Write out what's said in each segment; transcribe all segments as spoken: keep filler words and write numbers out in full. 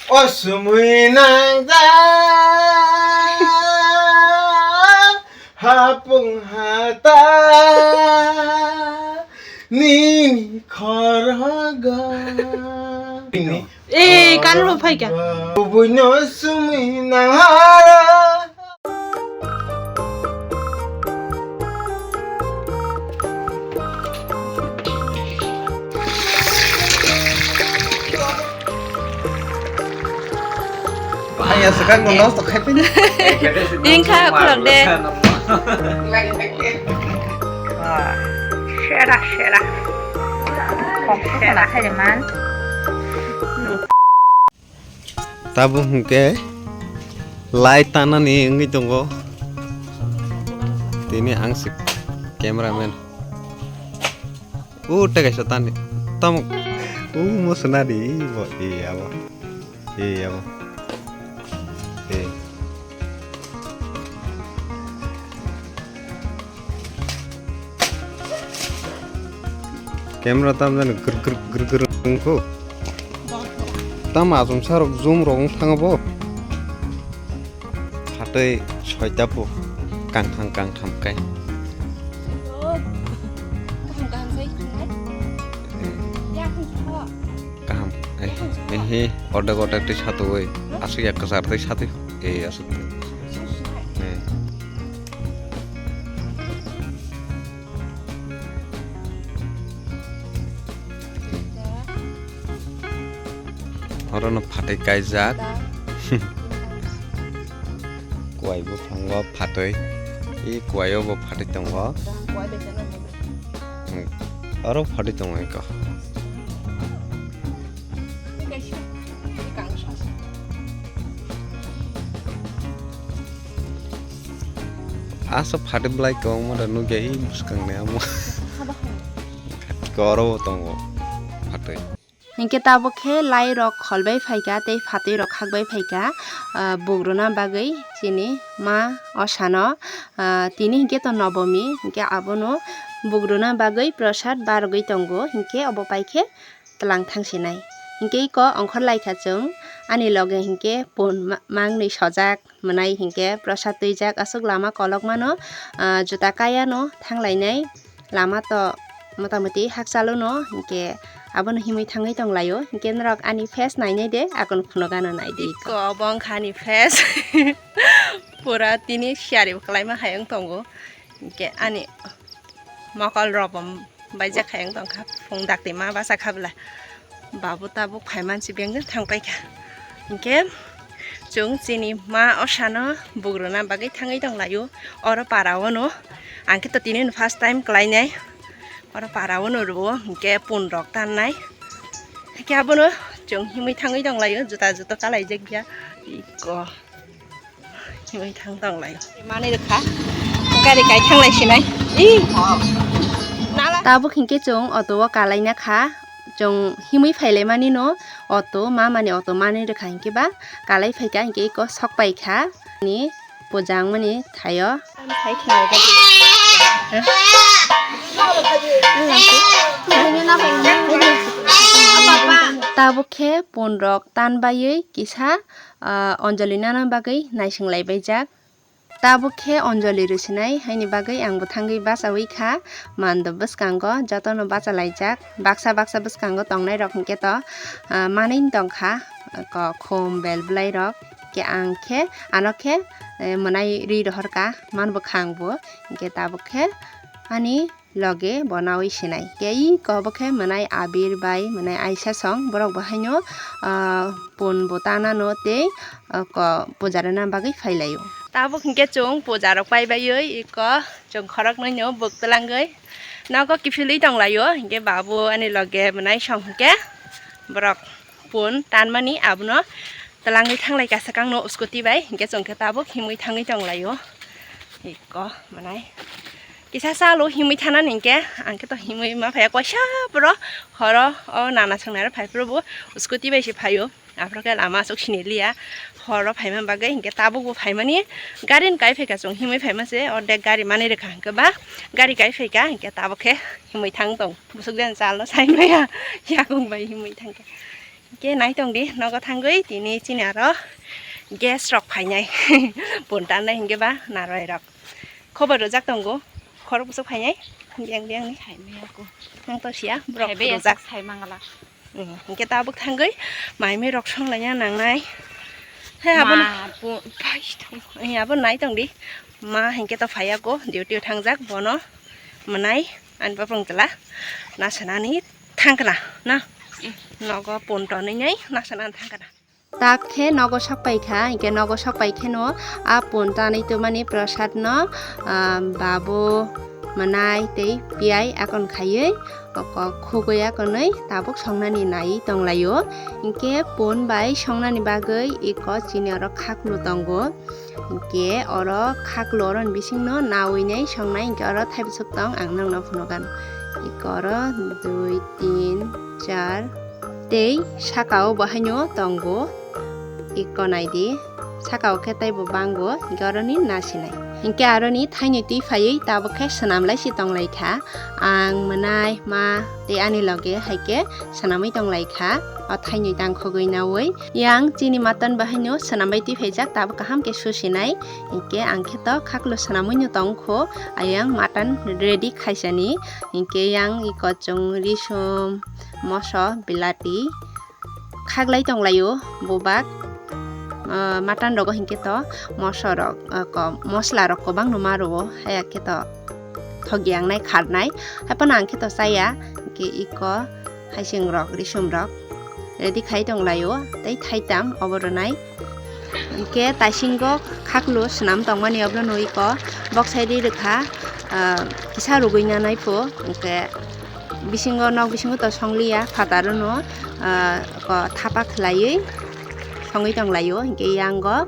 O sumui nangjak hapung hata nini khorgo. Ei, kan rw phaikha. Buino sumui nanghara. Ang ya sekarang mau nonton kayak ini. Ingkha, kurang deh. Wah, sera, sera. Kok sera. Tabuk hwnkhe light tanani wngwi tongo. Tini ang se cameraman. O tei kaisa tani. Tamo. O mo swnadi bo e abo. E abo. E. Camera tam jani gr gr gr gr wngkho. Tam achomsa rok zoom rok wng thango bo. Phatwi soita po kangthang kangtham kai. Kaham kaham sai khanai. Yakung kho. Kaham. Eh, eh, ordek ordek tei satwi. Aswk ya kwchar tei satwi. Eh, aswk. Eh. Orono phatwi kaijak. Kuai buphango phatwi. I kuaio bo phatwi tongo. Hmm. Oro phatwi tongo eko. Asa phatwi belai kwbangma da nukya i bwskangni amo. Oro bo tongo phatwi. Hinkhe tabuk khe lai rok kholbai phaikha tei phatwi rok khakbai phaikha, ah, bugruna bagwi chini ma osano, ah, tini hinkhe to nobomi hinkhe abono bugruna bagwi prasad barogwi tongo hinkhe obo paikhe tlang thangsinai. Hinkhe iko ongkhor laikha chwng ani loge hinkhe pun ma-, mangnwi sojak mwnai hinkhe prasad twijak aswk lama kolokmano, ah, juta kayano thanglainai lama to motamoti hakchalono hinkhe abono himwi thangwi tonglaio hinkhe norok ani face nainai de akon phunukano naidi iko. Iko obo wngkha ani face pura tini siyari bo kwlaima hai wng tongo hinkhe ani. Mokol rok bo baijak khe wng tongkha, phung dakti ma bachakha bwla. Babu tabuk phaiman si bengno thangpaikha. Hinkhe chwng chini ma osano bugruna bagwi thangwi tonglaio. Oro para ono, ang khe to tini first time kwlainai. Oro para ono rwo, hinkhe pun rok tannai. Hinkhe abono chwng himwi thangwi tonglaio, juta juta kalaijak ya. Iko. Himwi thang tong lai. Manwi rwkha. Gari kai thang lai sinai. Ih. Nala. Tabuk hinkhe chwng auto o kalaina kha. Chwng himwi phailai mani no auto, ma mani auto manwi rwkha hinkhe ba kalai phaikha hinkhe eko sok paikha. Ni puja wngmani thaio. Tabuk khe pun rok tan baiwi kisa ah, Anjali nana bagwi naising lai baijak. Tabuk khe Anjali rwsinai haini bagwi ang bo thangwi bachaui kha. Mando bwskango jotono bachalaijak. Baksa baksa bwskango tongnai rok hinkhe to, ah, manwi tongkha. Ko khum bel bwlai rok. Khe ang khe ano khe, eh, mwnai ri rohorka man bwkha ang bo. Hinkhe tabuk khe ani loge bo nawi sinai. Khe iko bo khe mwnai Abir bai mwnai Aisha song, borok bo haino, ah, pun bo tanano tei, ah, ko puja rwna bagwi phailaio. Tabuk hinkhe chwng puja rok pai baiwi iko chwng khoroknwi no buk twlangwi nogo kiphilwi tonglaio, hinkhe babu ani loge mwnai song hinkhe borok pun tanmani abono twlangwi thanglai kha swkangno scooty bai, hinkhe chwng khe tabuk himwi thangwi tonglaio. Iko mwnai kisa salo himwi thanani hinkhe ang khe to himwi ma phaiya, koisa phuru horo o nana swngnai rok phai phuru bo scooty bai se phaio, aphuru khe lama aswk sini liya horo phaima bagwi, hinkhe tabuk bo phaimani gari ni kai phaikha chwng himwi phaima se, ordek gari manwi rwkha hinkhe ba gari kai phaikha hinkhe tabuk khe himwi thang tong. Bwswk jani chalno sai maya yakung bai himwi thangkha. Ke nai tong di, nogo thangwi tini chini aro guest rok phainai. Pon tanai hinkhe ba narwai rok. Khobor rwjak tongo, khorok bwswk phainai. Biyang biyang ni. Phaimaya ko. Nang to siya, borok Phaibai rwjak. Sai mangala. Hmm, hinkhe tabuk thangwi mai mui rok songlaina nangnai. He abo Ma, na- pu-, pai thong. He abo nai tong di. Ma hinkhe to phaiya ko, duty o thangjak bono. Mwnai. Ani bapang tela nasanani thangkna na. Mm. Nogo pon tonwi nai nasanani thangkna. Tak khe nogo sok pai kha, hinkhe nogo sok pai kheno a pon tanwi twmani prasad no, ah, babu, mwnai tei piyai akon khaiwi oko khugwi akonwi tabuk songnani naiwi tonglaio. Hinkhe pon bai songnani bagwi iko chini oro khaklu tongo. Hinkhe oro khaklo oroni bisingno nawi nai songnai, hinkhe oro thaibo suk tong ang nokno phunukgano. Iko oro dui, tin, char, tei sakao bo haino tongo. Iko naidi, sakao khe teibo bango, hinkhe oroni nasinai. Hinkhe aroni thainwi twi phaiwi tabuk khe swnam lai si tong lai kha. Ang, mwnai, ma tei ani loge hai khe swnamwi tong lai kha. O thainwi tangkhogwi nawi. Yang chini mutton bahaino swnambai twi phaijak, tabuk kaham khe susinai. Hinkhe ang khe to khaklo swnamwi no tong kho, ayang mutton ready khaisani. Hinkhe yang iko chwng risum, moso, bilati khaklai tonglaio bubak. Ah, mutton rogo hinkhe to moso rok, ah, ko-, mosla rok kwbangno ma rwo, haya khe to thok yangnai kharnai. Haiphano ang khe to chaya, hinkhe iko haising rok, risum rok ready khai tong laio, tei thaitam obo rwnai. Hinkhe taisingo khaklu swnam tongmani obono nui ko bok sai ri rwkha, ah, kisa rugui nanai pho, hinkhe bisingo, nok bisingo to songliya, phataro no, ah, ko thapa khwlaiwi songwi tong laio, hinkhe yango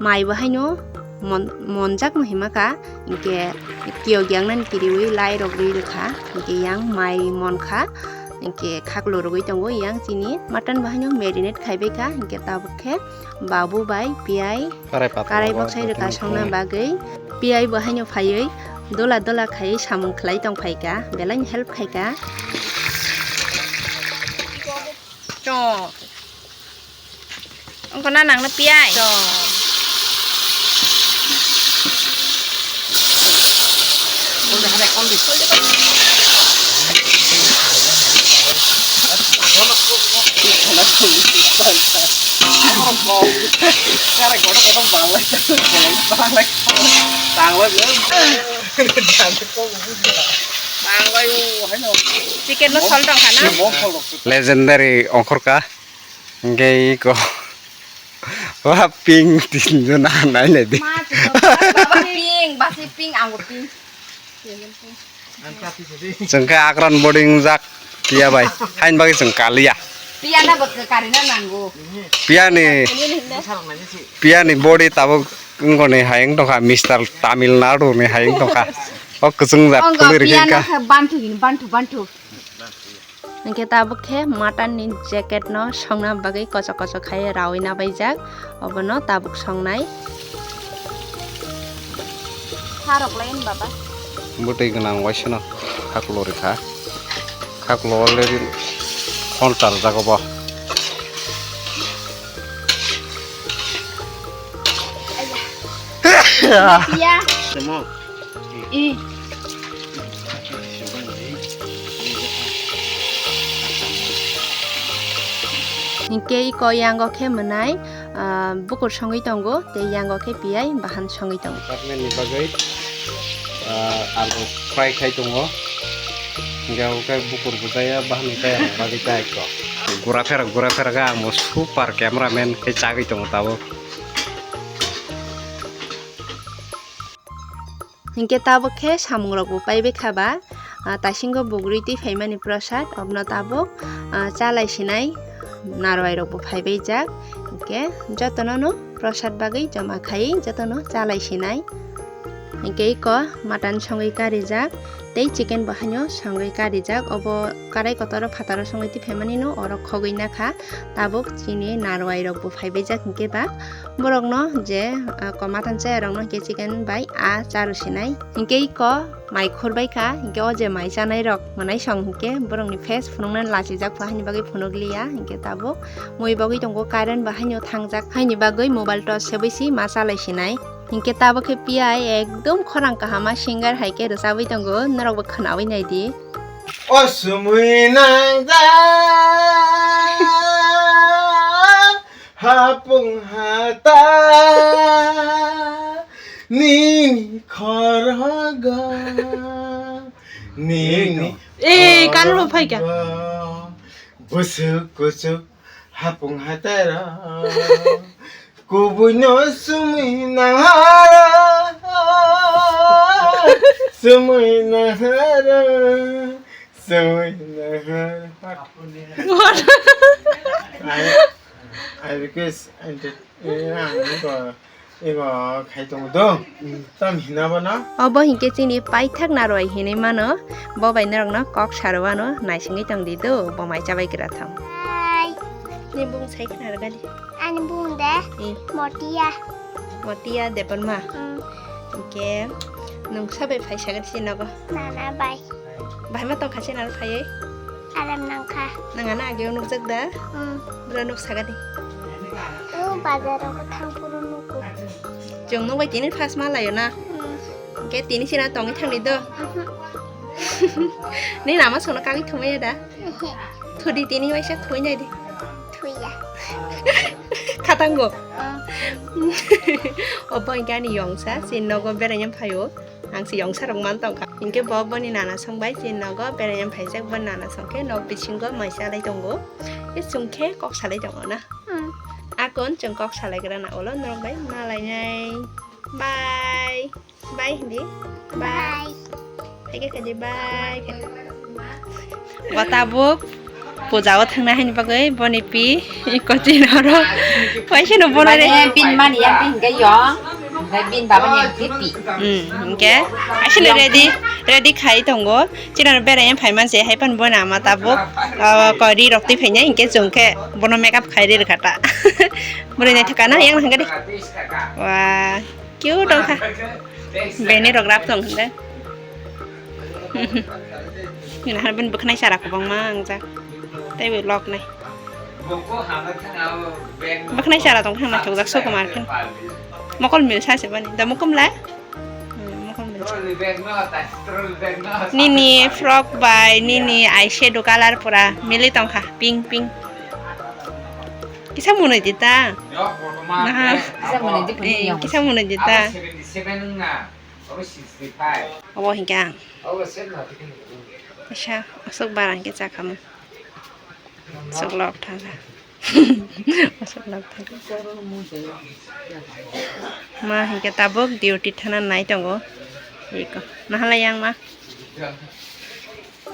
mai bo haino mon-, monjak no hima kha, hinkhe tiyok yangnani kiriwi lai rok ri rwkha, hinkhe yang mai mon kha, hinkhe khaklo rwgwi tongo. Yang chini mutton bo haino marinate khaibai kha, hinkhe tabuk khe babu bai piyai karai bok sai rwkha songna bagwi. Piyai bo haino phaiwi dola dola khaiwi samung khlai tong phai kha, belai help khai kha. Cho. Wngkha na nangno piyai? Cho. Chicken no sol tong kha na? Legendary ongkhorka. Hingke iko. Wah, ping tinjon nailai di. Ma, baba ping, basi ping, anggo ping. Chwng khe akran body wngjak piya bai. Hain bagwi chwng kaliya. Piya na bwkha karina nango. Piya ni, piya ni body tabuk wngkoni hai wng tongkha, Mister Tamil Nadu ni hai wng tongkha. O kwchwng jat. Onggo khulwi rikha piya na kha. Bantu gini, bantu, bantu. Hingke tabuk khe mutton ni jacket no songna bagwi kochok kochok khai rawi nabaijak, obono tabuk songnai. Tharok lai baba. Bwtwi gwnang waisano khaklo rikha. Khaklo already khon charjak obo. Ya. Temo. I. Hingke iko yango khe mwnai, ah, bukur songwi tongo, tei yango khe piyai bahan songwi tongo. Department ni bagwi, ah, alu fry khai tongo. Hingke abo khe bukur bwjaya bahan khe bagwi ta iko. Gura phera, gura phera khe ang bo super cameraman khe chagwi tongo tabuk. Hinkhe tabuk khe samungrokbo paibai kha ba, ah, taisingo bugri twi phaimani prosad, obno tabuk, ah, chalai sinai narwai rokbo phaibai jak. Hinkhe jotono no prosad bagwi joma khai jotono chalai sinai. Hinkhe iko mutton songwi karijak, tei chicken bo haino songwi karijak. Obo karai kotor o phataro songwi tiphaimani no oro khogwi nakha. Tabuk chini narwai rok bo phaibaijak hinkhe ba borokno je, ah, ko matan chaya rokno hinkhe chicken bai a charu sinai. Hinkhe iko mai khurbai kha, hinkhe o je mai chanai rok mwnai song hinkhe borokni face phunuknani lachijak pha haini bagwi phunukliya. Hinkhe tabuk mui bagwi tongo, current bo haino thangjak haini bagwi mobile torch sebwi si ma chalai sinai. Hinkhe tabuk khe piyai ekdom khorang kahama singer hai khe rwchabwi tongo, norokbo khwnawi naidi. O sumui nang da hapung hata nini khorgo nini Eh, kanu rw phaikha. Busuk kusuk hapung hatero kubui no sumui nahara sumui nahara sumui nahara. What? I, I request and, eh, ang ko Ego khai tongo do. Tam hina bono. Obo hinkhe chini paithak narwai hinwi mano. Bo bai norokno kok sarwano naisingwi tongdi do. Bo mai chabai kwratham. Hai. Ni bung sai khna rwgadi. Ani bung de. Hmm. Motia. Motia Debbarma. Hmm. Hinkhe nung sabai phaisa gadi si nogo. Nana bai. Bahai ma tongkha se nang phaiwi? Aram nangkha. Nang ano ageo nukjak da? Hmm. Bwrwi nuk sagadi. O bazar o thang phuru nuku. Chwng nuk bai tini first ma laio na? Hmm. Hwnkhe tini sina tongwi thangni do? Mhm. Ni nama songno kagwi thumaya da? Mhm. Thudi tini waisa thumwi naidi. Thuya. Khatango. Hmm. Obo hwnkhe ani yongsa, chini nogo beraina phaio. Ang se yongsa rok man tongkha. Hinkhe bo boni nana song bai chini nogo beraina phaijak, bo nana song khe nok bisingo mai chalai tongo. E chwng khe kok salai tongo na. Hmm. Akon chwng kok salai gra na ulo norok bai malainai. Bye. Bye hindi. Bye. Bye. Hai khe kadi bye. Bo tabuk puja o thangna haini bagwi boni pi iko chin oro paisa no bona re. Mane bin mani yang bin ga yong, ga bin baba ni yang pi pi. Hmm, hwnkhe asli ready, ready khai tongo. Chini oro berai yang phai man se hai pan bona ma tabuk, ah, kori rok twi phai nai hwnkhe chwng khe bono makeup khai ri rwkha ta. Bwrwi naithok kha na yang hwnkhe de. Wah. Cute wngkha. Bini rok rap tong hwnde. Nini hwnba bwkhnai chara kwbangma wngjak. Tei bo lok nai. Bwkhnai chara tong thang naithokjak sukumar khe. Mokol mil sa se bani. Da mokol mla? Hmm, mokol mil sa. Nini frock bai nini eyeshadow color pura mili tongkha. Pink, pink. Kisa mwnwi di ta. Naha. Kisa mwnwi di, eh, kisa mwnwi di ta. Obo hinkhe ang. Kisa aswk barang khe chakhamu. Aswk lok thangkha. Aswk lok thangkha. Ma hinkhe tabuk duty thana nai tongo. Eko. Nahalai yang ma.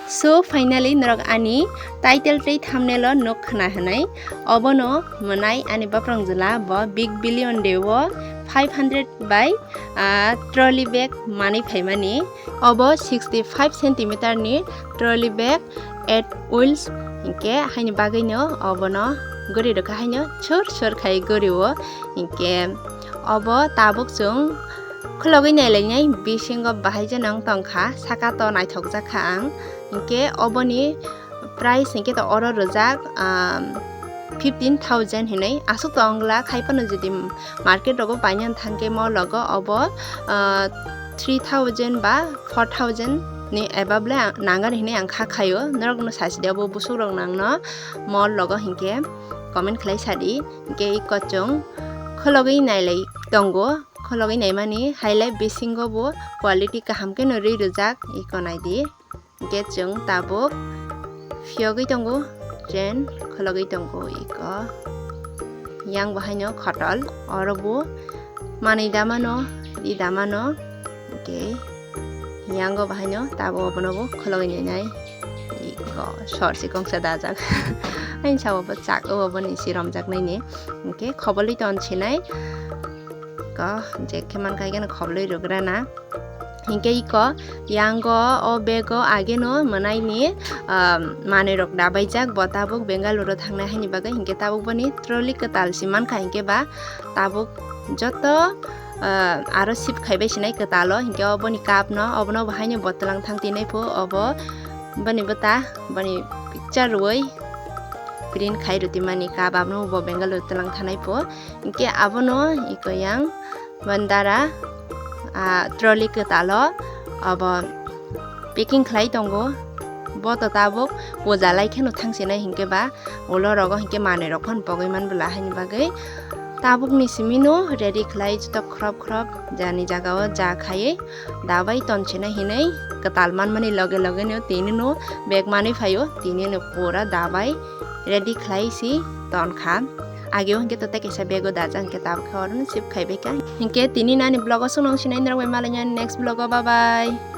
So finally norok ani title tei thumbnail o nuk khna hwnwi, obono mwnai ani baprang jwla bo Big Billion Day o five hundred bai, ah, trolley bag manwi phaimani. Obo sixty five centimeter ni trolley bag at wheels hinkhe haini bagwino obono guri rwkha haino sur sur khai guri o hinkhe obo tabuk chwng khulogwi nailainai bisingo bahai jeno wng tongkha, saka to naithokjak kha ang. Hinkhe oboni price hinkhe to oro rwjak, um, fifteen thousand hinwi. Aswk to wngla, khai phano jodi market rogo baina thangkhe mall rogo obo, uh, three thousand ba four thousand ni above le ang, nangar hinwi ang kha khaio. Norokno sachidi obo busuk rok nangno mall rogo hinkhe comment khlai sadi. Hinkhe iko chwng khulogwi nailai tongo. Khulogwi naimani hailai bisingo bo quality kaham kheno ri rwjak, iko naidi. Hinkhe chwng tabuk phiyogwi tongo, chen khulogwi tongo iko. Yang bo haino khotol, oro bo manwi damano, ri damano. Hinkhe yango bo haino tabuk obono bo khulogwi nainai. Iko sor si kongsa dajak. Haini sabo bo chak o, oboni si romjaknaini. Hinkhe khobolwi ton sinai. Ko je khe man kha khe no khobolwi rwgrana. Hinkhe iko yango o bego ageno mwnaini, ah, manwi rok dabaijak, bo tabuk Bengaluru thangnai haini bagwi, hinkhe tabuk boni trolley kwtal si mankha, hinkhe ba tabuk joto, ah, aro sip khaibai sinai kwtalo, hinkhe oboni cup no, obono bo haino bo twlang thang tinai pho, obo boni bwta, boni picture rwui print khai rwtwi mani cup, abono bo Bengaluru twlang thanai pho, hinkhe abono iko yang Bandara, ah, trolley kwtalo obo packing khlai tongo. Bo to tabuk puja lai kheno thangsinai hinkhe ba ulo rogo hinkhe manwi rok phano pogwi man bwla haini bagwi. Tabukni simino ready khlai joto khrop khrop jani jagao ja khaiwi dabai tonsinai hinwi kwtal manmani loge loge no tini no bag manwi phaio, tini no pura dabai ready khlai si tonkha. Ageo hinkhe to tei kaisa bag o dajak, hinkhe tabuk khe oro no sip khaibai kha. Hinkhe tini nani vlog o swngno sinai norok bai malaina next vlog o, bye bye.